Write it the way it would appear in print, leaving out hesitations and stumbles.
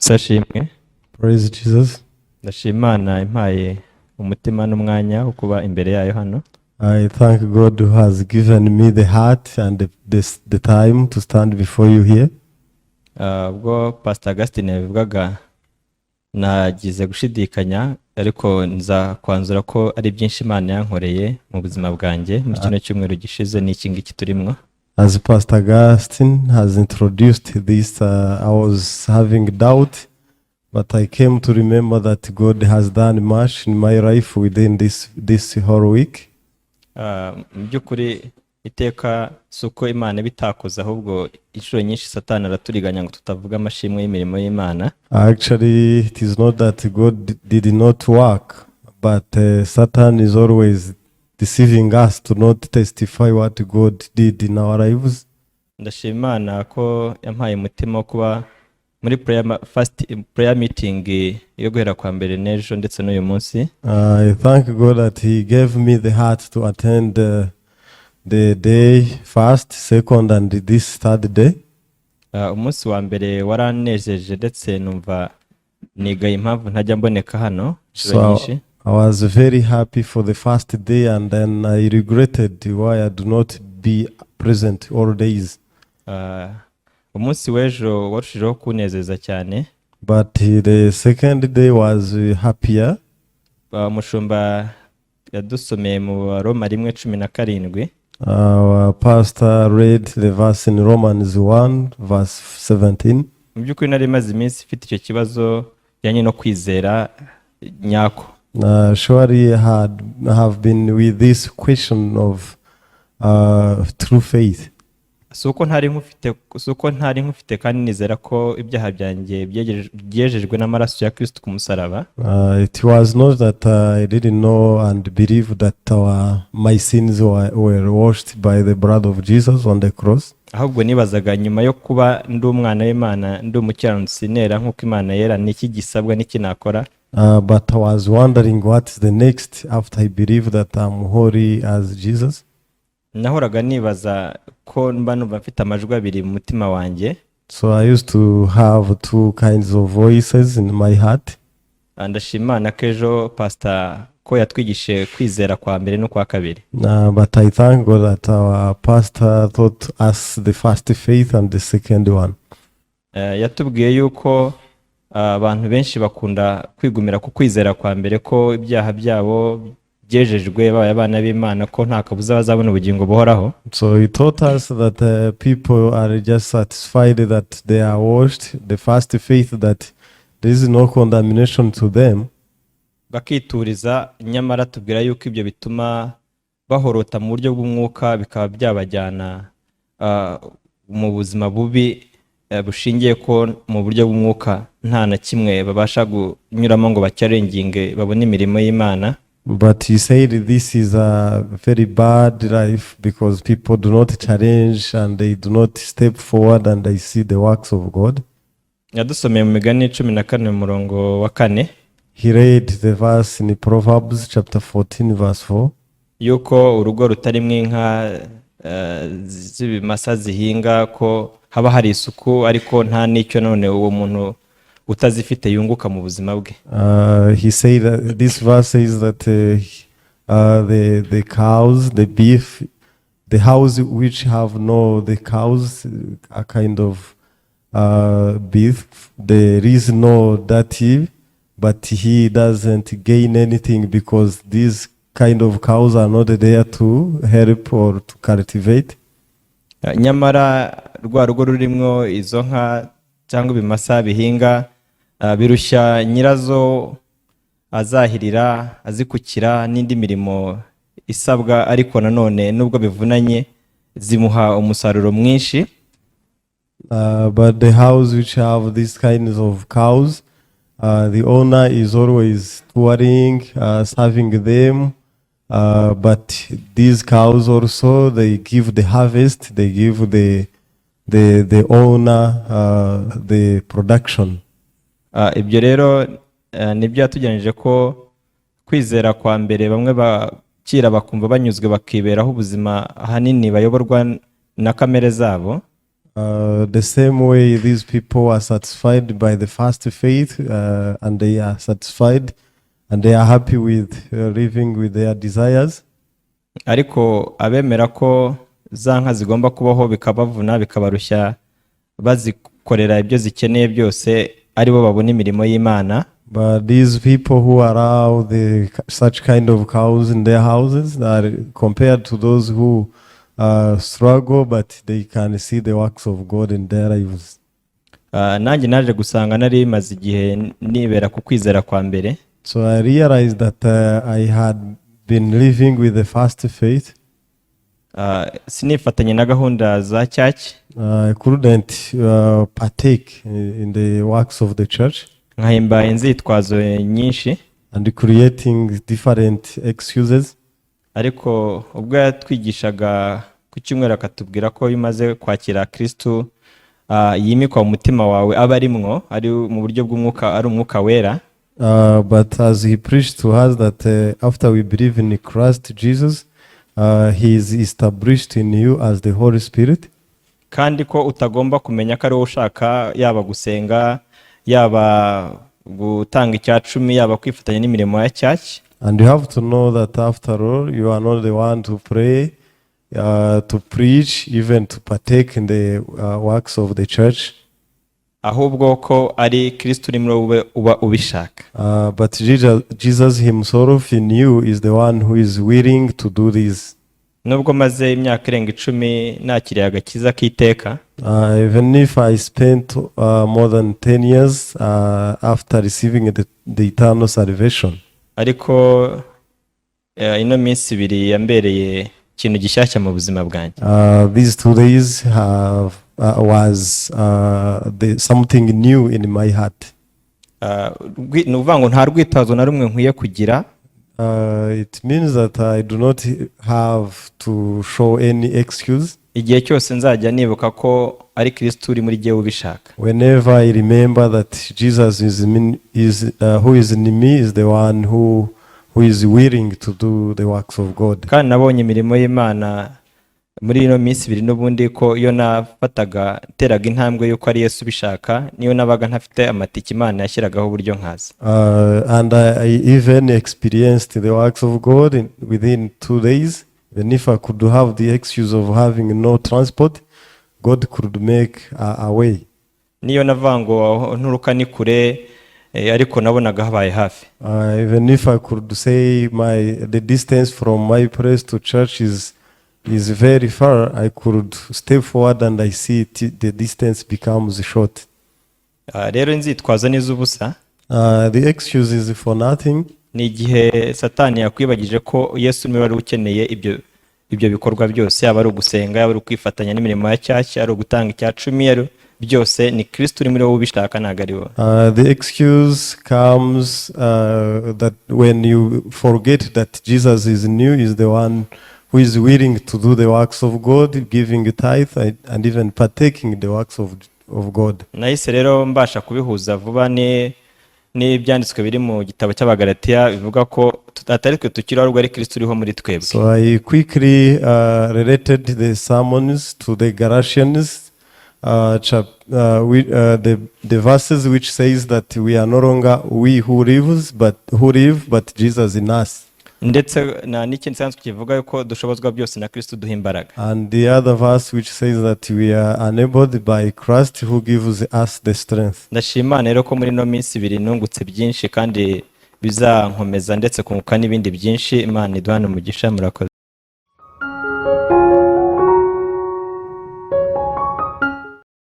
Sashimwe. Praise Jesus. Ndashima Imana impaye umutima n'umwanya wo kuba imbere yayo hano. I thank God who has given me the heart and the time to stand before you here. Ah, ubwo Pastor Augustine yabivugaga nagize gushidikanya, ariko nza kwanzura ko ari byinshi Imana yankoreye mu buzima bwanjye muri kino cyumweru gishize n'iki ngiki turimo. As Pastor Augustine has introduced this, I was having doubt, but I came to remember that God has done much in my life within this whole week. Ah, mu by'ukuri iteka si uko Imana iba itakoze, ahubwo inshuro nyinshi Satani araturiganya ngo tutavuga amashimwe y'imirimo y'Imana. Actually, it is not that God did not work, but Satan is always deceiving us to not testify what God did in our lives. Ndashima Imana ko yampaye umutima wo kuba muri prayer, first prayer meeting yo guhera kwa mbere n'ejo ndetse n'uyu munsi. I thank God that He gave me the heart to attend the day first, second, and this third day. Umunsi wa mbere waranejeje ndetse numva nigaye impamvu ntajya mboneka hano inshuro So nyinshi. I was very happy for the first day, and then I regretted why I do not be present all days. Umunsi w'ejo warushijeho kunezeza cyane. But the second day was happier. Umushumba yadusomeye mu Baroma 1:17. Our pastor read the verse in Romans 1, verse 17. Mu by'ukuri nari maze iminsi mfite icyo kibazo kijyanye no kwizera nyako. Surely had have been with this question of true faith. Si uko ntari nkufite kandi nizera ko ibyaha byanjye byejejwe n'amaraso ya Kristo ku musaraba. It was not that I didn't know and believe that my sins were washed by the blood of Jesus on the cross. Ahubwo nibazaga nyuma yo kuba ndi umwana w'Imana, ndi umukiranutsi, nera nk'uko Imana yera, niki gisabwa, n'iki nakora? But I was wondering what is the next after I believe that I'm holy as Jesus. Nahoraga nibaza ko mba numva mfite amajwi abiri mu mutima wanjye. So I used to have two kinds of voices in my heart. Ah, ndashima Imana ko ejo pasita ko yatwigishije kwizera kwa mbere no kwa kabiri. But I thank God that our pastor taught us the first faith and the second one. Yatubwiye yuko abantu benshi bakunda kwigumira ku kwizera kwa mbere, ko ibyaha byabo byejejwe, babaye abana b'Imana, ko nta kabuza bazabona ubugingo buhoraho. So he taught us that people are just satisfied that they are washed, the first faith, that there is no condemnation to them. Bakituriza, nyamara tubwira yuko ibyo bituma bahorota mu buryo bw'umwuka, bikaba byabajyana mu buzima bubi bushingiye ko mu buryo bw'umwuka nta na kimwe babasha kunyuramo ngo bachallenginge babone imirimo y'Imana. But he said this is a very bad life because people do not challenge and they do not step forward and they see the works of God. Yadusomeye mu Migani 14 umurongo wa 4. He read the verse in Proverbs chapter 14, verse 4. Yuko urugo rutarimo inka z'ibimasa zihinga ko haba hari isuku, ariko nta n'icyo none uwo muntu utazifite yunguka mu buzima bwe. He said that this verse says that the cows, the beef, the house which have no the cows, a kind of beef, there is no dirty, but he doesn't gain anything because these kind of cows are not there to help or to cultivate. Nyamara rwa rugo rurimo izo nka cyangwa ibimasa bihinga, birushya nyirazo azahirira, azikukira n'indi mirimo isabwa, ariko nanone nubwo bivunanye zimuha umusaruro mwinshi. But the house which have these kinds of cows, the owner is always touring, serving them. But these cows also, they give the harvest, they give the owner the production. Ibyo rero nibyo yatugeneje ko kwizera kwa mbere bamwe bakira bakumva banyuzwe, bakiberaho ubuzima ahanini bayoborwa na kamere zabo. The same way these people are satisfied by the first faith, and they are satisfied and they are happy with living with their desires. Ariko abemera ko za nka zigomba kubaho bikabavuna bikabarushya bazikorera ibyo zikeneye byose aribo babona imirimo y'Imana. But these people who allow such kind of cows in their houses are compared to those who struggle, but they can see the works of God in their lives. Ah, nanjye naje gusanga nari maze igihe nibera ku kwizera kwa mbere. So I realized that I had been living with the first faith. Ah, sinifatanye na gahunda za church. I couldn't partake in the works of the church nkahimba inzitwazo nyinshi. And creating different excuses. Ariko ubwo yatwigishaga ku cyumweru akatubwira ko iyo umaze kwakira Kristu ah, yimikwa mu mutima wawe aba arimwo ari mu buryo bw'umwuka ari umwuka wera. But as he preached to us that after we believe in Christ Jesus, he is established in you as the Holy Spirit. Kandi ko utagomba kumenya ko ari wowe ushaka yaba gusenga yaba gutanga icya cumi yaba kwifatanya n'imirimo ya church. And you have to know that after all, you are not the one to pray, to preach, even to partake in the works of the church. Ahubwo ko ari Kristo uri muri wowe uba ubishaka. But Jesus himself in you is the one who is willing to do this. Nubwo maze imyaka irenga icumi nakiriye agakiza k'iteka, Even if I spent more than 10 years after receiving the eternal salvation, ariko eh, ino minsi ibiri yambereye ikintu gishyashya mu buzima bwanjye. These 2 days have was something new in my heart. Ah, rwi- ni ukuvuga ngo nta rwitwazo na rumwe nkwiye kugira. It means that I do not have to show any excuse. Igihe cyose nzajya nibuka ko ari Kristo uri muri jyewe ubishaka. Whenever I remember that Jesus is who is in me is the one who is willing to do the works of God. Kandi nabonye imirimo y'Imana muri ino minsi ibiri n'ubundi ko iyo nafataga teraga intambwe y'uko ari Yesu ubishaka niyo nabaga ntafite amatike Imana yashyiragaho uburyo nkaza. And I even experienced the works of God within 2 days. Even if I could have the excuse of having no transport, God could make a way. Niyo navuga ngo aho nturuka ni kure eh, ariko nabonaga habaye hafi. Even if I could say my the distance from my place to church is very far, I could step forward and I see it, the distance becomes short. Ah, rero inzitwazo ni iz'ubusa. The excuse is for nothing. Ni igihe Satani yakwibagije ko Yesu niwe wari ukeneye ibyo ibyo bikorwa byose yaba ari ugusenga yaba ari ukwifatanya n'imirimo ya church ari ugutanga icya cumi ari byose ni Kristo uri muri wowe ubishaka ntabwo ari wowe. The excuse comes that when you forget that Jesus is new, is the one who is willing to do the works of God, giving tithe and even partaking the works of God. Nahise rero mbasha kubihuza vuba ni n'ibyanditswe biri mu gitabo cy'Abagalatiya bivuga ko atari twe tukiriho ahubwo ari Kristo uriho muri twebwe. So I quickly related the sermons to the Galatians, the verses which says that we are no longer we who lives, but who live, but Jesus in us. Ndetse na n'ikindi cyanditswe kivuga yuko dushobozwa byose na Kristo duha imbaraga. And the other verse which says that we are enabled by Christ who gives us the strength. Ndashima Imana rero ko muri ino minsi ibiri nungutse byinshi kandi bizankomeza ndetse kunguka n'ibindi byinshi. Imana iduhane umugisha murakoze.